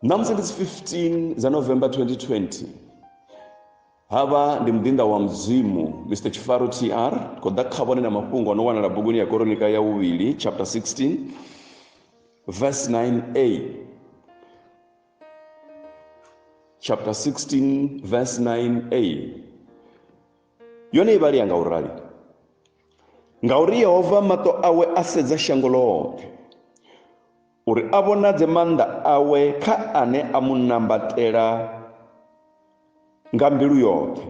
Ṋamusi ndi dzi 15 dza November 2020. Havha ndi muḓinḓa wa Mudzimu Mr Tshifaro TR khou ḓa kha vhone na mafhungo ano wanala buguni ya Koronika ya vhuvhili chapter 16 verse 9a. Chapter 16 verse 9a. Yone i vhalea nga u rali. Ngauri Yehova maṱo awe a sedza shango ḽoṱhe, uri a vhonadze maanḓa awe kha ane a mu nambatela nga mbilu yoṱhe.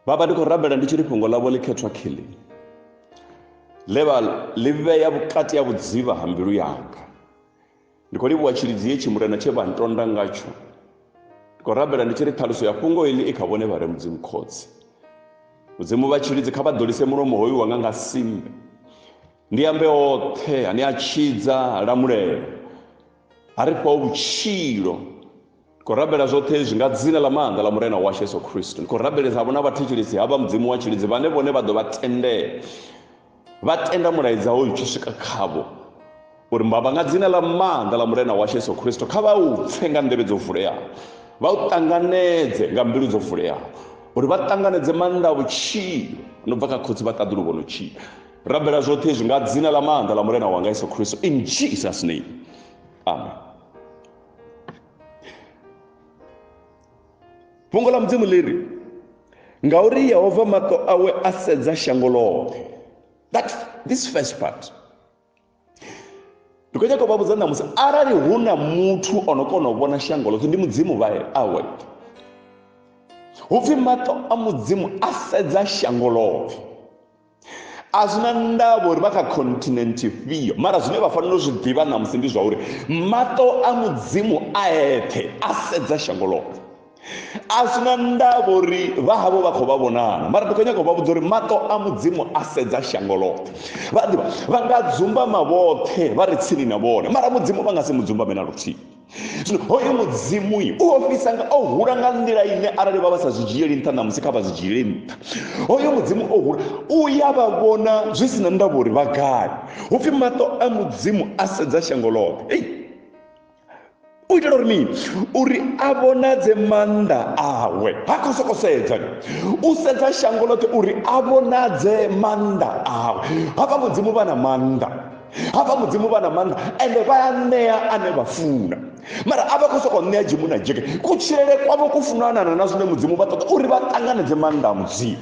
Baba, ndi khou rabela ndi tshi ri fhungo ḽavho ḽi khethwa khiḽi, ḽe vha ḽi vhea vhukati ha vhudzivha ha mbilu yanga. Ndi khou livhuwa tshilidzi hetshi Murena tshe vha ntonda ngatsho. Ndi khou rabela ndi tshi ri ṱhaluso ya fhungo iḽi i kha vhone vha re Mudzimu Khotsi. Mudzimu vha tshilidzi kha vha ḓolise mulomo hoyu wanga nga simbe, ndi ambe oṱhe ane a tshidza, a lamulela, a ri fhaho vhutshilo. Ndi khou rabela zwoṱhe hezwi nga dzina ḽa maanḓa ḽa Murena washu Yesu Kristo. Ndi khou rabelesa havho na vhathetshelesi havha Mudzimu wa tshilidzi vhane vhone vha ḓo vha tendela, vha tenda mulaedza hoyu tshi swika khavho, uri mbava nga dzina ḽa maanḓa ḽa Murena washu Yesu Kristo kha vha u pfe nga nḓevhe dzo vuleaho, vha u ṱanganedze nga mbilu dzo vuleaho, uri vha ṱanganedze maanḓa a vhutshilo no bva kha Khotsi vha ṱaḓulu vho no tshila. Rabela zwoṱhe hezwi nga dzina ḽa maanḓa ḽa Murena wanga Yesu Kristo, in Jesus name, amen. Fhungo ḽa Mudzimu ḽi ri, ngauri Yehova maṱo awe a sedza shango ḽoṱhe. That this first part. Ndi khou nyaka u vha vhudza ṋamusi, arali hu na muthu o no kona u vhona shango ḽoṱhe ndi Mudzimu vha awe. Hu pfi maṱo a Mudzimu a sedza shango ḽoṱhe. A zwi na ndavha uri vha kha continent ifhio, mara zwine vha fanela u zwi ḓivha ṋamusi ndi zwa uri maṱo a Mudzimu a eṱhe a sedza shango ḽoṱhe. A zwi na ndavha uri vha havho vha khou vha vhonana, mara ndi khou nyaka u vha vhudza uri maṱo a Mudzimu a sedza shango ḽoṱhe. Vha ḓivha vha nga dzumbama vhoṱhe vha re tsini na vhone, mara Mudzimu vha nga si mu dzumbame na luthihi. Zwino hoyu Mudzimu u ofhisa nga o hula nga nḓila ine arali vha vha sa zwi dzhieli nṱha ṋamusi kha vha zwi dzhiele nṱha. Hoyu Mudzimu o hula, u ya vha vhona zwi si na ndavha uri vha gai. Hu pfi maṱo a Mudzimu a sedza shango ḽoṱhe. Ei, u itela uri mini? Uri a vhonadze maanḓa awe. Ha khou sokou sedza, u sedza shango ḽoṱhe uri a vhonadze maanḓa awe. Hafha Mudzimu vha na maanḓa, hafha Mudzimu vha na maanḓa, ende vha a ṋea ane vha funa. Mara a vha khou sokou ṋea dzhimu na dzheke. Kutshilele kwavho ku funanana na zwine Mudzimu vha ṱoḓa uri vha ṱanganedze maanḓa a Mudzimu.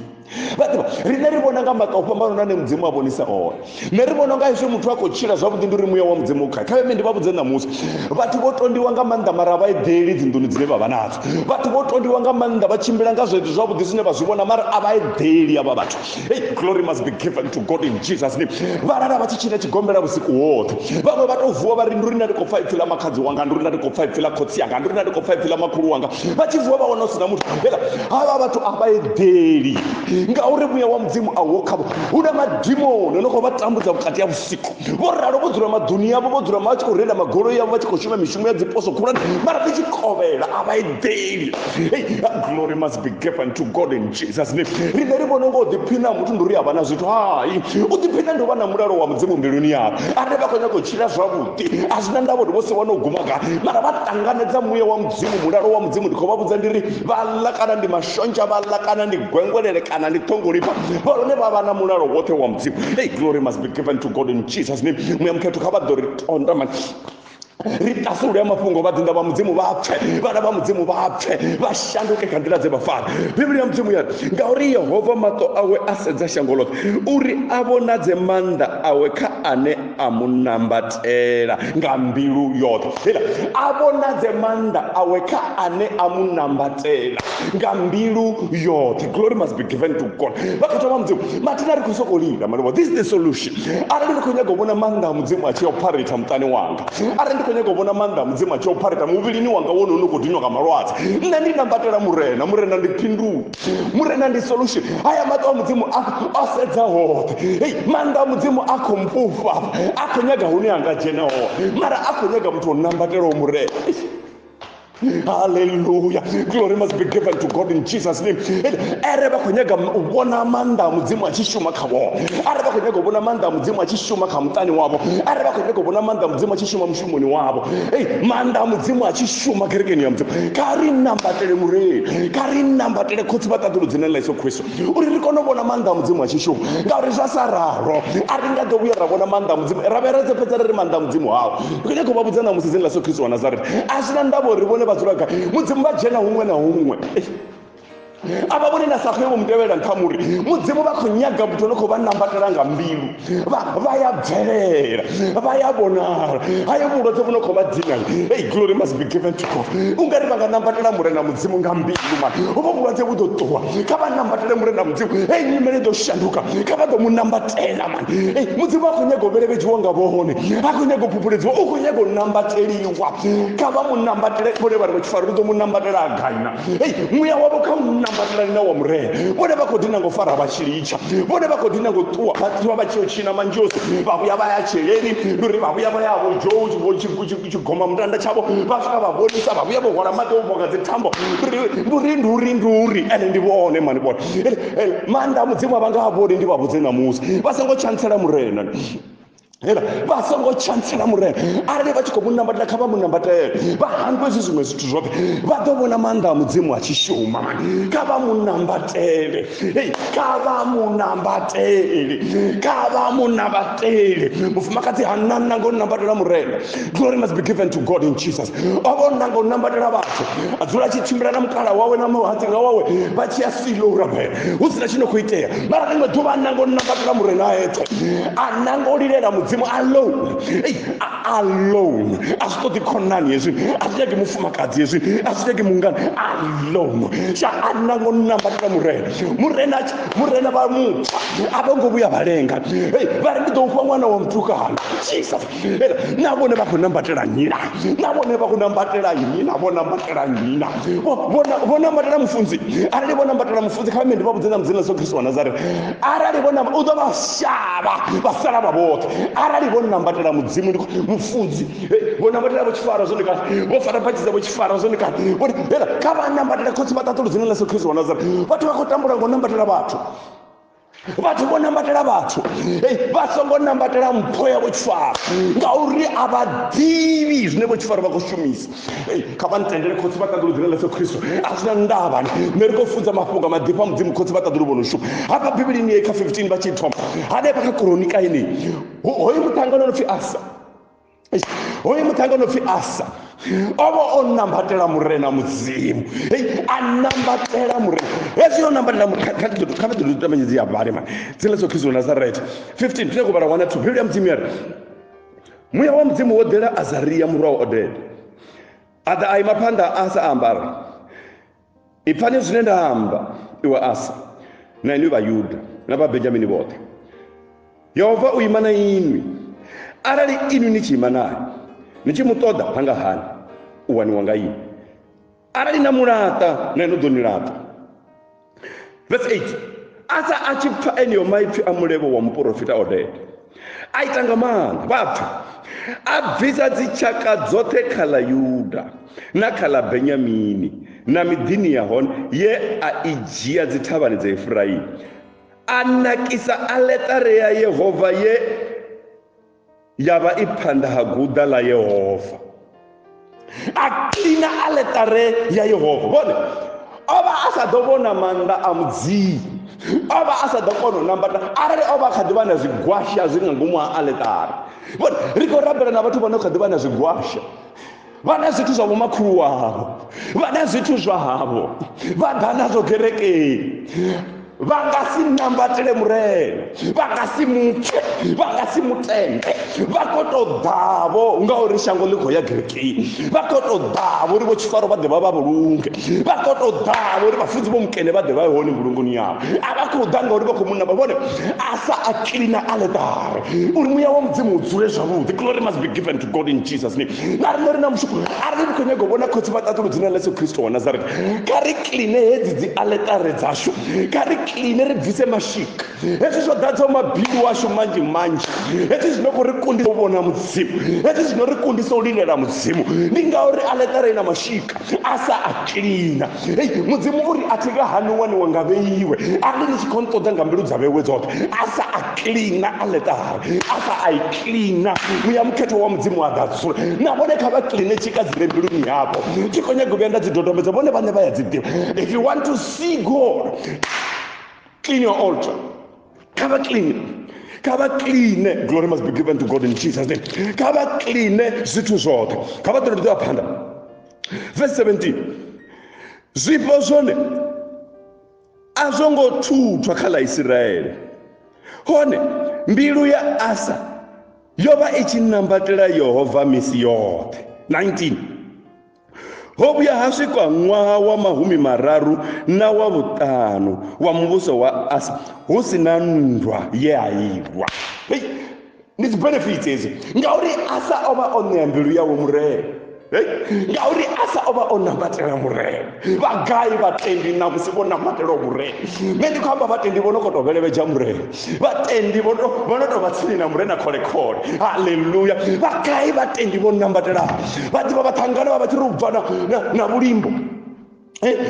Vha ḓivha, riṋe ri vhona nga maṱo o fhambanaho na ane Mudzimu a vhonisa one. Nṋe ri vhona unga hezwi muthu a khou tshila zwavhuḓi ndi uri muya wa Mudzimu u khae. Kha vhe ndi vha vhudze ṋamusi, vhathu vho tondiwa nga maanḓa mara a vha eḓeli dzinḓuni dzine vha vha nadzo. Vhathu vho tondiwa nga maanḓa vha tshimbila nga zwezwi zwavhuḓi zwine vha zwi vhona mara a vha eḓeli avha vhathu. Hey, glory must be given to God in Jesus name. Vha lala vha tshi tshina tshigombela vhusiku hoṱhe. Vhaṅwe vha tou vuwa vha ri ndi uri nda ndi khou pfa ipfi ḽa makhadzi wanga, ndi uri nda ndi khou pfa ipfi ḽa khotsi anga, ndi uri nda ndi khou pfa ipfi ḽa makhulu wanga. Vha tshi vuwa vha wana hu si na muthu. Hela, havha vhathu a vha eḓeli ngauri muya wa Mudzimu a wo khavho. Hu na madimoni no khou vha tambudza vhukati ha vhusiku. Vho ralo vho dzula maḓuni avho, vho dzula vha tshi khou reila magoloi avho, vha tshi khou shuma mishumo ya dziposo khulwane, mara ḽi tshi kovhela a vha eḓeli. Hey, glory must be given to God in Jesus name. Riṋe ri vhona unga u ḓiphina muthu ndi uri a vha na zwithu. Hai, u ḓiphina ndi u vha na mulalo wa Mudzimu mbiluni yavho. Arali vha khou nyaka u tshila zwavhuḓi, a zwi na ndavha uri vho siwa no guma gai, mara vha ṱanganedza muya wa Mudzimu, mulalo wa Mudzimu. Ndi khou vha vhudza ndi ri vha ḽa kana ndi mashonzha, vha ḽa kana ndi gwengwelele kana ndi ṱhongolifha, vhone vha vha na mulalo woṱhe wa Mudzimu. Hey, glory must be given to God in Jesus name. Muya mukhethwa kha vha ḓo ri tonda man. Ri ṱasulule mafhungo, vhaḓinḓa vha Mudzimu vha pfe, vhana vha Mudzimu vha pfe, vha shanduke kha nḓila dze vha fara. Bivhili ya Mudzimu ya ri, ngauri Yehova maṱo awe a sedza shango ḽoṱhe, uri a vhonadze maanḓa awe kha ane a mu nambatela nga mbilu yoṱhe. Hela, a vhonadze maanḓa awe kha ane a mu nambatela nga mbilu yoṱhe. Glory must be given to God. Vhakhethwa vha Mudzimu, mathina ri khou sokou lila maluvha. This is the solution. Arali ndi khou nyaga u vhona maanḓa a Mudzimu a tshi operate muṱani wanga, arali ndi khou nyaga u vhona maanḓa a Mudzimu a tshi operate muvhilini wanga wone une khou dinwa nga malwadze, nṋe ndi nambatela Murena. Murena ndi phindulo, Murena ndi solution. Haya maṱo a Mudzimu a sedza hoṱhe. Hey, maanḓa a Mudzimu a khou mpfufha, a khou nyaga hune a nga dzhena hone, mara a khou nyaga muthu o nambatelaho Murena. Hallelujah. Glory must be given to God in Jesus name. Are vha khou nyaga u vhona maanḓa a Mudzimu a tshi shuma kha vhone. Are vha khou nyaga u vhona maanḓa a Mudzimu a tshi shuma kha muṱani wavho. Are vha khou nyaga u vhona maanḓa a Mudzimu a tshi shuma mushumoni wavho. Ei, maanḓa a Mudzimu a tshi shuma kerekeni ya Mudzimu. Kha ri nambatele Murena. Kha ri nambatele Khotsi vha ṱaḓulu dzinani ḽa Yesu Kristo uri ri kone u vhona maanḓa a Mudzimu a tshi shuma. Ngauri zwa sa ralo a ri nga ḓo vhuya ra vhona maanḓa a Mudzimu. Ra vhuya ra fhedza ri ri maanḓa a Mudzimu hao. Ndi khou nyaga u vha vhudza ṋamusi dzina ḽa Yesu Kristo wa Nazareth. A zwi na ndavha uri vhone vha dzula gai. Mudzimu vha dzhena huṅwe na huṅwe. A vha vhone na Sakheo vho mu tevhela nṱha muri. Mudzimu vha khou nyaga muthu ano khou vha nambatela nga mbilu. Vha ya bvelela, vha ya vhonala. Hayo vhulwadze vhu no khou vha dina. Hey, glory must be given to God. U nga ri vha nga nambatela Murena Mudzimu nga mbilu mani. Hovho vhulwadze vhu ḓo ṱuwa. Kha vha nambatele Murena Mudzimu. Hey, nyimele i ḓo shanduka. Kha vha ḓo mu nambatela mani. Hey, Mudzimu a khou nyaga u vhelevhedziwa nga vhone. A khou nyaga u phuphuledziwa. U khou nyaga u nambateliwa. Kha vha mu nambatele. Vhone vha ri vho tshifaro ri ḓo mu nambatela gai na. Hey, muya wavho kha u nambatelane na wa Murena. Vhone vha khou ḓi nanga u fara vha tshi litsha. Vhone vha khou ḓi nanga u ṱuwa vha ṱuwa vha tshi yo tshina manzhosi, vha vhuya vha ya tsheleni, ndi uri vha vhuya vha ya vho Joe vho tshigoma mutanda tshavho, vha swika vha vhonisa, vha vhuya vho hwala maḓi o bva nga dzithambo. Ndi uri ndi uri ene ndi vhone mani vhone. Maanḓa a Mudzimu a vha nga a vhoni, ndi vha vhudze ṋamusi. Vha songo tshantsela Murena. Hela, vha songo tshantsela Murena. Arali vha tshi khou mu nambatela, kha vha mu nambatele, vha hangwe hezwi zwiṅwe zwithu zwoṱhe, vha ḓo vhona maanḓa a Mudzimu a tshi shuma. Kha vha mu nambatele. Hey, kha vha mu nambatele. Kha vha mu nambatele. Mufumakadzi ha nanga u nambatela Murena. Glory must be given to God in Jesus. O vha o nanga u nambatela vhathu, a dzula a tshi tshimbila na mukala wawe na muhadzinga wawe vha tshi ya Silo u rabela, hu si na tshi no khou itea. Mara ḽiṅwe ḓuvha a nanga u nambatela Murena a eṱhe, a nanga u lilela Mudzimu alone. Ei, alone. A zwi ṱoḓi khonani hezwi, a zwi nyagi mufumakadzi hezwi, a zwi nyagi mungana, alone. Sha a nanga u nambatela Murena. Murena Murena vha mupfa, a vho ngo vhuya vha lenga. Ei, vha ri ndi ḓo ufha ṅwana wa mutukana. Jesus. Na vhone vha khou nambatela nyina, na vhone vha khou nambatela nyina, vho nambatela nyina, vho nambatela mufunzi. Arali vho nambatela mufunzi, kha vha ndi vha vhudze na Mudzimu Yesu Kristo wa Nazareth. Arali vho namba, u ḓo vha shavha vha sala vha vhoṱhe. Arali vho nambatela Mudzimu ndi mufunzi, vho nambatela vho tshifara zwone kale, vho fara bhatshi dza vho tshifara zwone kale. Kha vha nambatele Khotsi vha ṱaṱulu dzina ḽa Yesu Kristo wa Nazareth. Vhathu vha khou tambula ngo nambatela vhathu. Vhathu vho nambatela vhathu. Hey, vha songo nambatela mpho ya vho tshifaro, ngauri a vha ḓivhi zwine vho tshifaro vha khou shumisa. Hey, kha vha ntendele Khotsi vha ṱaḓulu dzina ḽa Yesu Kristo. A zwi na ndavha, nṋe ri khou funza mafhungo a maḓifha a Mudzimu. Khotsi vha ṱaḓulu vho no shuma hafha Bivhilini ye kha 15 vha tshi thoma hanefha kha Kronika yeneyi. Hoyu muṱhannga no pfi Asa, hoyu muṱhannga no pfi Asa o vha o nambatela Murena Mudzimu. Hey, a nambatela Murena. Hezwi o nambatela Murena, kha vha ḓo ṱavhanyedzi ya vhale mani. Dzina ḽa Yesu Kristo wa Nazareth. 15 tine khou vhala 1 na 2. Bivhili ya Mudzimu ya ri, Muya wa Mudzimu wo ḓela Azaria murwa wa Odede, a ḓa a ima phanḓa ha Asa a amba a ri, Ipfani zwine nda amba, iwe Asa, na inwi Vhayuda na vha Benjamini vhoṱhe. Yehova u ima na inwi. Arali inwi ni tshi ima nae, ni tshi mu ṱoḓa, ha nga hani u waniwa nga inwi. Arali na mu laṱa, na ene u ḓo ni laṱa. Verse 8. Asa a tshi pfa eneo maipfi a mulevho wa muporofita Odede, a ita nga maanḓa, vha pfa, a bvisa dzitshaka dzoṱhe kha ḽa Yuda na kha ḽa Benyamini na miḓini ya hone ye a i dzhia dzithavhani dza Efraimi, a nakisa aḽeṱare ya Yehova ye ya vha i phanḓa ha guḓa ḽa Yehova. A klina aḽeṱare ya Yehova. Vhone o vha a sa ḓo vhona maanḓa a Mudzimu, o vha a sa ḓo kona u nambata arali o vha kha ḓi vha na zwigwasha zwi nga ngomu ha aḽeṱare. Vhone ri khou rabela na vhathu vhane kha ḓi vha na zwigwasha, vha na zwithu zwa vhomakhulu wavho, vha na zwithu zwa havho, vha ḓa nazwo kerekeni. Vha nga si nambatele Murena, vha nga si mupfe, vha nga si mutende, vha khou tou ḓavho ngauri shango ḽi khou ya kerekeni, vha khou tou ḓavho uri vho tshifaro vha ḓe vha vha vhulunge, vha khou tou ḓavho uri vhafunzi vho mukene vha ḓe vha ye hone mbulungoni yavho. A vha khou ḓa ngauri vha khou mu namba. Vhone Asa a klina aḽeṱare uri muya wa Mudzimu u dzule zwavhuḓi. Glory must be given to God in Jesus name. Na riṋe ri na mushumo. Arali ri khou nyaga u vhona Khotsi vha ṱaḓulu dzina ḽa Yesu Kristo wa Nazareth, kha ri kline hedzi dzi aḽeṱare dzashu, kha ri kiḽine ri bvise mashika. Hezwi zwo ḓadzaho mabindu ashu manzhi manzhi, hezwi zwino khou ri kundisa u vhona Mudzimu, hezwi zwino ri kundisa u lindela Mudzimu, ndi ngauri aḽeṱare ina mashika a sa a kiḽina. Hei, Mudzimu uri a thi nga hani waniwa nga vheiwe arali ni tshi khou nṱoḓa nga mbilu dza vhewe dzoṱhe. A sa a kiḽina aḽeṱare, a sa a i kiḽina, Muya Mukhethwa wa Mudzimu a ḓa dzula na vhone. Kha vha kiḽine tshika dzi re mbiluni yavho. Thi khou nyaga u vhuya nda dzi dodombedza, vhone vhaṋe vha ya dzi ḓivha. If you want to see God, clean your altar. Kha vha clean, kha vha clean. Glory must be given to God in Jesus name. Kha vha clean zwithu zwoṱhe. Kha vha ḓo ḓa phanḓa. Verse 17, zwifho zwone a zwo ngo thuthwa kha ḽa Isiraele, hone mbilu ya Asa yo vha i tshi nambatela Yehova misi yoṱhe. 19 ho vhuya ha swikwa ṅwaha wa 30 na wa 5 wa muvhuso wa Asa, hu si na nndwa ye a ilwa. Hey, ndi dzi benefits hedzi, ngauri Asa o vha o ṋea mbilu yawe Murena. Hey, ngauri Asa o vha o nambatela Murena. Vha gai vhatendi ṋamusi vho nambatela Murena? Nṋe ndi khou amba vhatendi vho no khou tou vhelevhedza Murena, vhatendi vho no tou vha tsini na Murena khole khole. Haleluya! Vha gai vhatendi vho nambatelaho? Vha ḓivha vhaṱhangana vha vha tshi ri u bva na vhulimbo,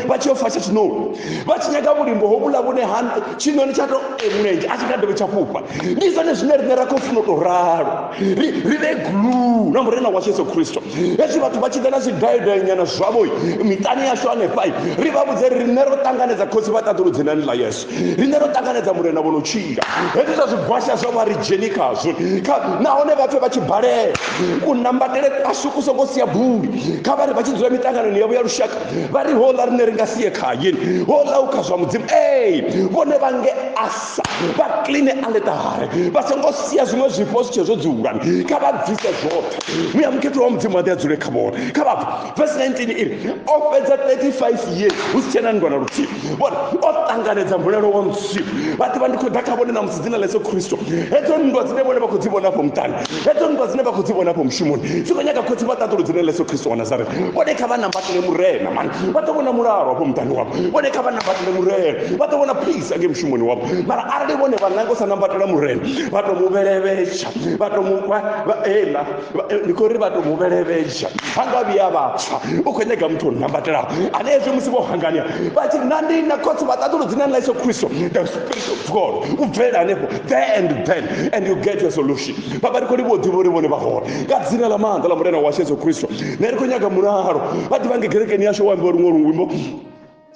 vha tshi yo fasha tshiṋoni, vha tshi nyaga vhulimbo hovhuḽa vhune ha tshiṋoni tsha to mulenzhe a tshi nga dovhe tsha fhufha. Ndi zwone zwine riṋe ra khou funa u tou ralo, ri vhe glue na Murena washu Yesu Kristo. Hezwi vhathu vha tshi ḓa na zwidaidainyana zwavho miṱani yashu hanefha, ri vha vhudze ri riṋe ro ṱanganedza Khotsi vha ṱaḓulu dzinani ḽa Yesu, riṋe ro ṱanganedza Murena vho no tshila. Hezwi zwa zwigwasha zwa vha ri dzheni khazwo, nahone vha pfe vha tshi balela kunambatele kwashu ku songo sia buli. Kha vha ri vha tshi dzula miṱanganoni yavho ya lushaka, vha ri houḽa riṋe ri nga sie khaye, houḽa u kha zwa Mudzimu. Ee, vhone vha nge Asa, vha kiḽine aḽeṱare, vha songo sia zwiṅwe zwifho zwi tshe zwo dzula, kha vha bvise zwoṱhe. Muya Mukhethwa wa Mudzimu a ḓe a dzule kha vhone. Kha vha bve. Verse 19 i ri o fhedza 35 years hu si tshena nndwa na luthihi. Vhone o ṱanganedza mulalo wa Mudzimu. Vha ḓivha ndi khou ḓa kha vhone ṋamusi dzina ḽa Yesu Kristo. Hedzo nndwa dzine vhone vha khou dzi vhona afho muṱani, hedzo nndwa dzine vha khou dzi vhona afho mushumoni, dzi khou nyaga Khotsi vha ṱaḓulu dzina ḽa Yesu Kristo wa Nazaretha. Vhone kha vha nambatele Murena mani, vha ḓo vhona mulalo afho muṱani wavho. Vhone kha vha nambatele Murena, vha ḓo vhona peace angei mushumoni wavho. Mara arali vhone vha nanga u sa nambatela Murena, vha tou mu vhelevhedzha, vha tou mu heiḽa, ndi khou ri vha tou mu vhelevhedzha, ha nga vhuya vha pfa. U khou nyaga muthu o nambatelaho, ane hezwi musi vho hangania vha tshi ri na ndi na Khotsi vha ṱaḓulu dzinani ḽa Yesu Kristo, the Spirit of God u bvelela hanefho there and then, and you get your solution. Baba, ri khou livhuwa ḓivha uri vhone vha hone nga dzina ḽa maanḓa ḽa Murena washu Yesu Kristo. Nṋe ri khou nyaga mulalo. Vha ḓivha nge kerekeni yashu wa ambiwa luṅwe luimbo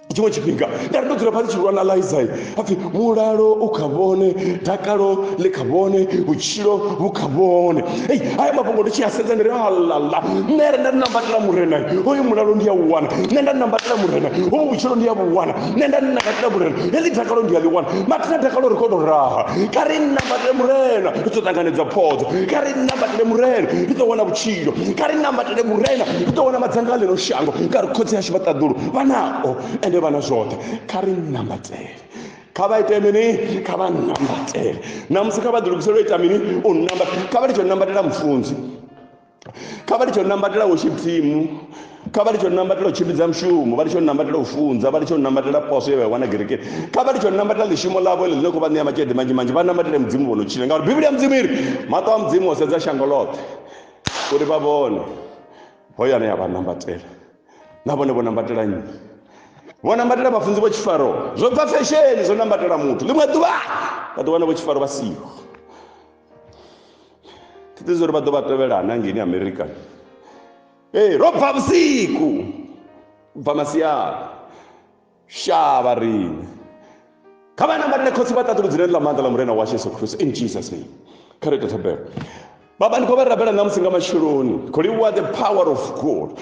tshiṅwe tshifhinga, nda ri ndo dzula fhasi tshilwa na Liza, hapfi mulalo u kha vhone, dakalo ḽi kha vhone, vhutshilo vhu kha vhone. Ei, haya mafhungo ndi tshi a sedza ndi ri halala, nṋe ri nda nambatela Murena, hoyu mulalo ndi a u wana. Nṋe nda nambatela Murena, hovhu vhutshilo ndi a vhu wana. Nṋe nda nambatela Murena, heḽi dakalo ndi a ḽi wana. Mathina dakalo ri khou tou raha, kha ri nambatele Murena ri ḓo ṱanganedza phodzo. Kha ri nambatele Murena ri ḓo wana vhutshilo. Kha ri nambatele Murena ri ḓo wana madzanga a ḽino shango, ngauri Khotsi ashu vha ṱaḓulu vha nao ende vha na zwoṱhe. Kha ri nambatele. Kha vha ite mini? Kha vha nambatele. Namusi kha vha ḓilugisele u ita mini? U namba. Kha vha litshe u nambatela mufunzi, kha vha litshe u nambatela worship team, kha vha litshe u nambatela u tshimbidza mushumo, vha litshe u nambatela u funza, vha litshe u nambatela poso ye vha i wana kerekeni, kha vha litshe u nambatela ḽishumo ḽavho ḽi ḽine khou vha ṋea mashelede manzhi manzhi. Vha nambatele Mudzimu vho no tshila, ngauri Bivhili ya Mudzimu i ri maṱo a Mudzimu o sedza shango ḽoṱhe uri vha vhone hoyo ane a vha nambatela. Na vhone vho nambatela nnyi? Vho nambatela vhafunzi vho tshifaro. Zwo bva fesheni, zwo nambatela muthu. Ḽiṅwe ḓuvha vha ḓo wana vho tshifaro vha siho. Thi ḓivhi uri vha ḓo vha tevhelana hangeini Amerika. Ee, ro bva vhusiku, bva masiari, shavha riṋe. Kha vha nambatele Khotsi vha ṱaḓulu dzinani ḽa maanḓa ḽa Murena washu Yesu Kristo, in Jesus name. Kha ri ite thabelo. Baba, ndi khou vha rabela ṋamusi nga matsheloni. Khou livhuwa the power of God.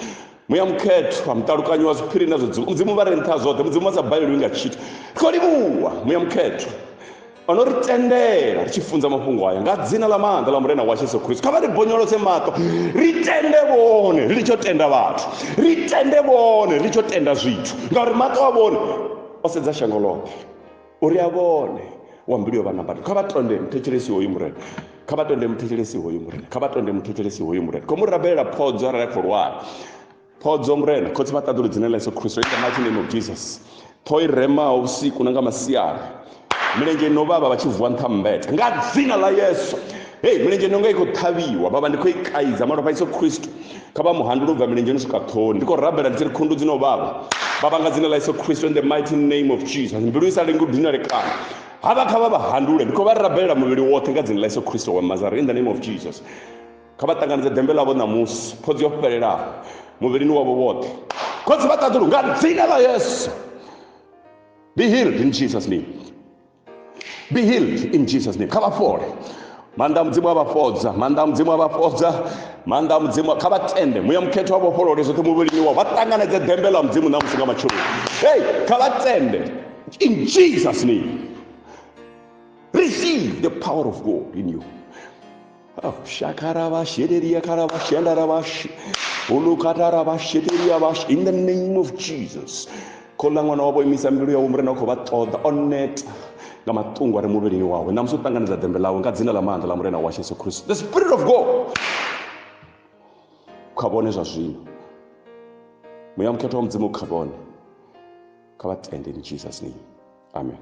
Muya Mukhethwa, muṱalukanyi wa zwiphiri na zwo Mudzimu vha re nṱha zwoṱhe, Mudzimu a sa balelwi nga tshithu. Khou livhuwa Muya Mukhethwa o no ri tendela ri tshi funza mafhungo aya nga dzina ḽa maanḓa ḽa Murena washu Yesu Kristo. Kha vha ri bonyolose maṱo, ri tende vhone, ri litsho tenda vhathu, ri tende vhone, ri litsho tenda zwithu, ngauri maṱo a vhone o sedza shango ḽoṱhe uri a vhone wa mbilu yo vha nambatela. Kha vha tonde muthetshelesi hoyu Murena, kha vha tonde muthetshelesi hoyu Murena, kha vha tonde muthetshelesi hoyu Murena. Khou mu rabelela phodzo arali a khou lwala. Phodzo Murena, Khotsi vha ṱaḓulu dzina ḽa Yesu Kristo, in the mighty name of Jesus. Ṱhoho i remaho vhusiku na nga masiari, milenzhe ino vhavha vha tshi vuwa nṱha mmbete nga dzina ḽa Yesu. Hei, milenzhe ino nga i khou ṱhavhiwa, vhavha ndi khou i kaidza malofha Yesu Kristo kha vha muhandulu bva milenzheni swika ṱhohoni. Ndi khou rabela ndi tshi ri khundu dzi no vhavha vhavha nga dzina ḽa Yesu Kristo, in the mighty name of Jesus. Mbilu i sa lengi u dinalekana, havha kha vha vha handule. Ndi khou vha rabelela muvhili woṱhe nga dzina ḽa Yesu Kristo wa Nazareth, in the name of Jesus. Kha vha ṱanganedze ḓembe ḽavho ṋamusi, phodzi yo fhelelaho muvhilini wavho woṱhe. Khotsi vha ṱaḓulu, nga dzina ḽa Yesu, be healed in Jesus name, be healed in Jesus name. Kha vha fhole, maanḓa a Mudzimu a vha fhodza, maanḓa a Mudzimu a vha fhodza, maanḓa a Mudzimu. Kha vha tende Muya Mukhethwa wa vhofholole zwoṱhe muvhilini wavho, vha ṱanganedze ḓembe ḽa Mudzimu ṋamusi nga matsheloni. Hey, kha vha tende in Jesus name. Receive the power of God in you. Oh, in the name of Jesus. Khola ṅwana wavho imisa mbilu yawe, Murena u khou vha ṱoḓa, o neta nga maṱungu a re muvhilini wawe. Ṋamusi u ṱanganedza ḓembe ḽawe nga dzina ḽa maanḓa ḽa Murena washu Yesu Kristo. The Spirit of God kha vhone zwa zwino, Muya Mukhethwa wa Mudzimu kha vhone, kha vha tende in Jesus name. Amen.